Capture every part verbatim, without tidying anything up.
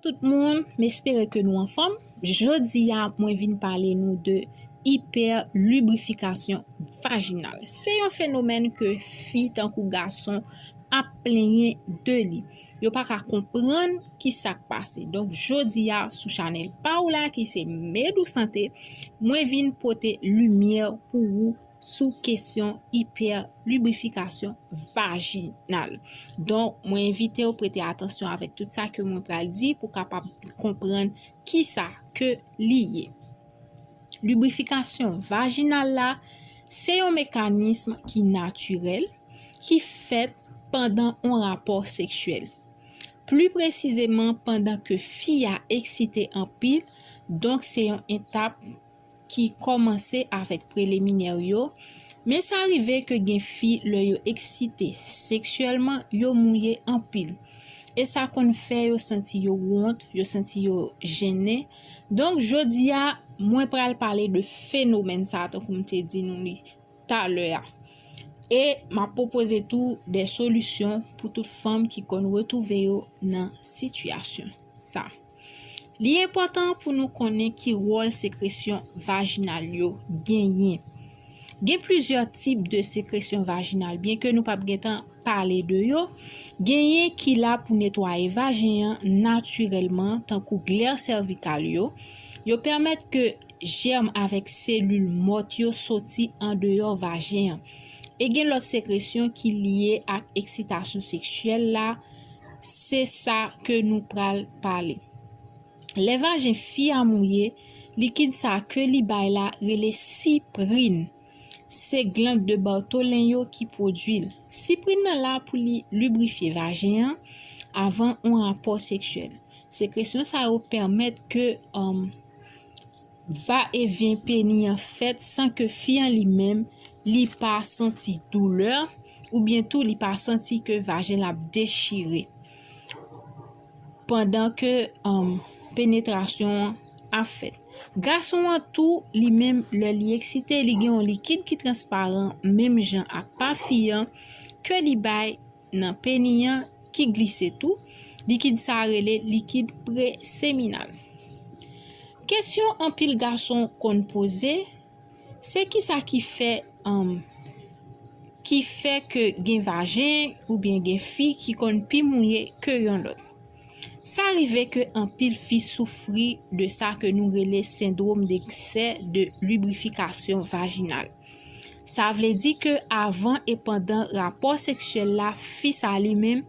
Tout moun, m espere ke nou anfòm. Jodi a, mwen vin pale nou de ipèlibrifikasyon vajinal. Se yon fenomèn ke fi tankou gason ap plenyen de li. Yo pa ka konprann ki sa k pase. Donk, jodi a, sou chanèl pa w la, ki se Medou Sante, mwen vin pote limyè pou ou sou kesyon ipèlibrifikasyon vajinal. Donk, mwen envite w prete atansyon avèk tout sa ke mwen pral di pou w kapab konprann ki sa ke li ye. Librifikasyon vajinal la, se yon mekanism ki natirèl, ki fèt pandan yon rapò seksyèl. Pli presizeman, pandan ke fi a eksite anpil, donk se yon etap ki kòmanse avèk preliminè yo, men sa rive ke gen fi, lè yo eksite seksyèlman, yo mouye anpil. E sa konn fè yo santi yo wont, yo santi yo jennen. Donk, jodi a, mwen pral pale de fenomèn sa a, tankou m te di nou li talè a. E m ap pwopoze tou de solisyon pou tout fanm ki konn retwouve yo nan sitiyasyon sa. Li enpòtan pou nou konnen ki wòl sekresyon vajinal yo genyen. Gen plizyè tip de sekresyon vajinal, byenke nou p ap gentan pale de yo. Genyen ki la pou netwaye vajen an natirèlman, tankou glè sèvikal yo. Yo pèmèt ke jèm avèk selil mòt yo soti andeyò vajen an. E gen lòt sekresyon ki lye ak eksitasyon seksyèl la, se sa ke nou pral pale. Lè vajen fi a mouye, likid sa ke li bay la rele siprin. Se gland de Bartholin yo ki pwodui l. Siprin nan la pou li librifye vajen an avan yon rapò seksyèl. Sekresyon sa yo pèmèt ke, um, va e vyen peni an fèt san ke fi an li menm li pa santi doulè, oubyen tou li pa santi ke vajen l ap dechire pandan ke, um, penetrasyon an ap fèt. Gason an tou, li menm, lè li eksite, li gen yon likid ki transparan, menm jan ak pa fi an, ke li bay nan peni an, ki glise tou. Likid sa a rele likid preseminal. Kesyon anpil gason konn poze, se kisa ki fè, um, ki fè ke gen vajen oubyen gen fi ki konn pi mouye ke yon lòt. Sa rive ke anpil fi soufri de sa ke nou rele sendwòm deksè de librifikasyon vajinal. Sa vle di ke avan e pandan rapò seksyèl la, fi sa li menm,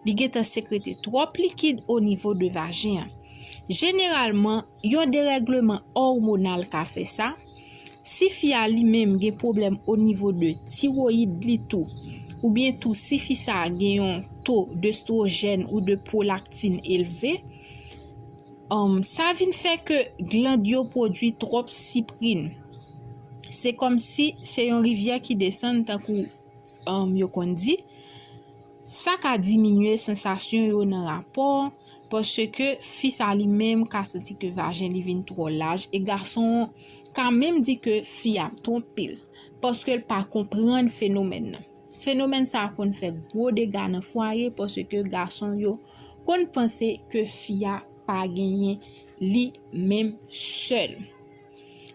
li gentan sekrete twòp likid o nivo de vajen an. Jeneralman, yon derègleman òmonal ka fè sa. Si fi a li menm gen pwoblèm o nivo de tiwoyid li tou, oubyen tou si fi sa a gen yon to d'estwojèn ou de pwolaktin elve, um, sa vin fè ke gland yo pwodui twòp siprin. Se kòmsi se yon rivyè ki desann, tankou, um, yo konn di. Sa ka diminye sansasyon yo nan rapò, paske fi sa li menm ka santi ke vajen li vin twò laj, e gason an ka menm di ke fi a ap twonpe l, paske l pa konprann fenomèn nan. Fenomèn sa a konn fè gwo dega nan fwaye, paske gason yo konn panse ke fi a pa genyen li menm sèl.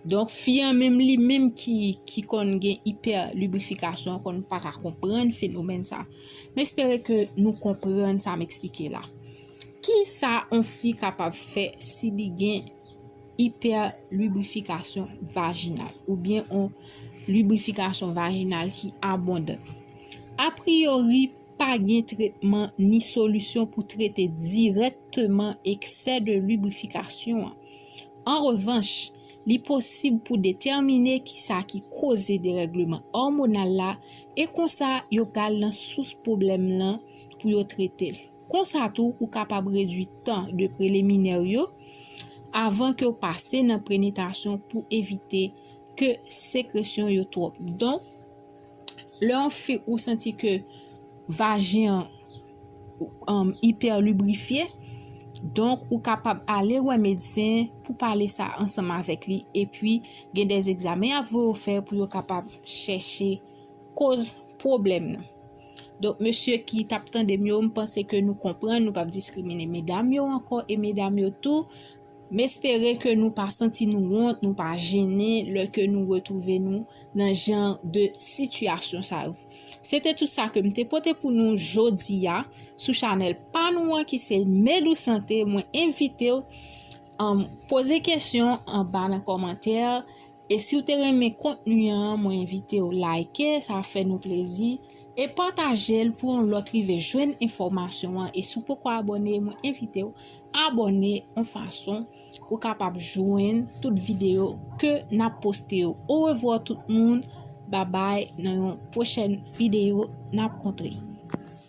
Donk, fi an menm li menm ki, ki konn gen ipèlibrifikasyon konn pa ka konprann fenomèn sa. M espere ke nou konprann sa m eksplike la. Ki sa yon fi kapab fè si li gen ipèlibrifikasyon vajinal oubyen yon librifikasyon vajinal ki abondan? Apriyori, pa gen tretman ni solisyon pou trete dirèkteman eksè de librifikasyon an. An revanch, li posib pou detèmine kisa ki koze derègleman òmonal la, e konsa yo pral nan sous pwoblèm lan pou yo trete l. Konsa tou, ou kapab redui tan de preliminè yo avan ke w pase nan penetrasyon pou evite ke sekresyon yo twòp. Donk, lè yon fi ou santi ke vajen an, um, ipèlibrifye, donk ou kapab ale wè medsen pou pale sa ansanm avèk li, epi gen de egzamen y ap voye w fè pou yo kapab chèche koz pwoblèm nan. Donk, mesye ki t ap tande m yo, m panse ke nou konprann, nou p ap diskrimine medam yo ankò, e medam yo tou, m espere ke nou pa santi nou wont, nou pa jennen lè ke nou retwouve nou nan jan de sitiyasyon sa yo. Se te tout sa ke m te pote pou nou jodi a sou chanèl pa nou an ki se Medou Sante. Mwen envite w, um, poze kesyon anba nan kòmantè. E si w te renmen kontni an, mwen envite w like, sa ap fè nou plezi. E pataje l pou yon lòt rive jwenn enfòmasyon an. E si w poko abòne, mwen envite w abòne yon fason ou kapab jwenn tout videyo ke n ap poste yo. Orevwa tout moun. Babay, nan yon pwochèn videyo n ap kontre.